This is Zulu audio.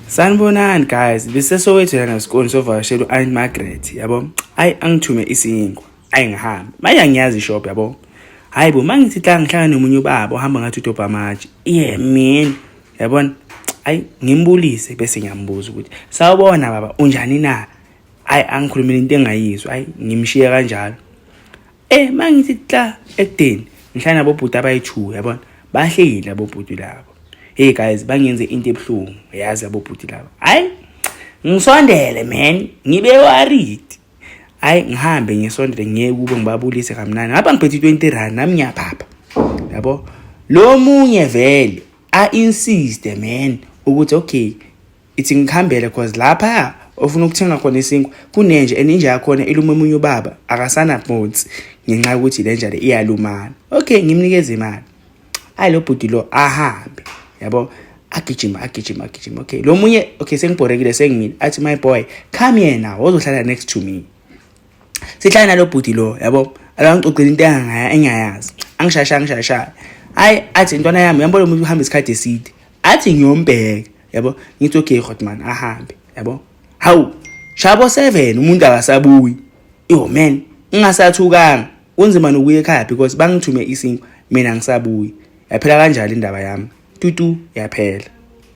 Sanibonani guys, besesowethu la ngasikole sovakashela u-Aunt Margaret, yabo. Hayi angithume isinkwa, ayi ngihambe. Manje angiyazi ishop, yabo. Hayi bo, mangithi la ngihlangana nomunye ubaba ohamba ngathi udobha amatshe. Yeah man, yabona. Ayi ngimbulise bese ngiyambuza ukuthi sawubona baba unjani na? Ayi angikhulumile into engayizwa, ayi ngimshiye kanjalo. Eh mangithi kla ekudeni ngihlala nabobhuti abayi-2 yabona bahleli abobhuti labo. Hey guys bangenze into ebuhlungu yazi abobhuti laba. Hayi ngisondele man ngibe worried. Hayi ngihambe ngisondele ngiye kubo ngibabulise kamnandi. Ngapha ngiphethe 20 rand nami ngiyaphapha. Yabo lo munye vele a insist man ukuthi okay ithi ngihambele cause lapha ofuna ukuthenga khona isinkwa kunenje and inja yakhona iluma omunye ubaba akasanabhonsi ngenxa yokuthi le nja le iyalumana. Okay ngimnikeze imali. Ayi lo bhuti lo ahambe yabo agijima agijima agijima. Okay lo munye okay sengibhorekile sengimile athi my boy come here now ozohlala next to me. Sihlala nalo bhuti lo yabo alangixoxela into engayazi angishasha angishasha. Hayi athi intwana yami uyambona umuntu uhamba isikhathi eside athi ngiyombheka yabo ngithi okay Hotman ahambe yabo. Hawu shabo 7 umuntu akasabuyi. Yo man ngingasathukanga kunzima nokuya ekhaya because bangithume isinkwa mina ngisabuyi. Yaphela kanjalo indaba yami tutu yaphela.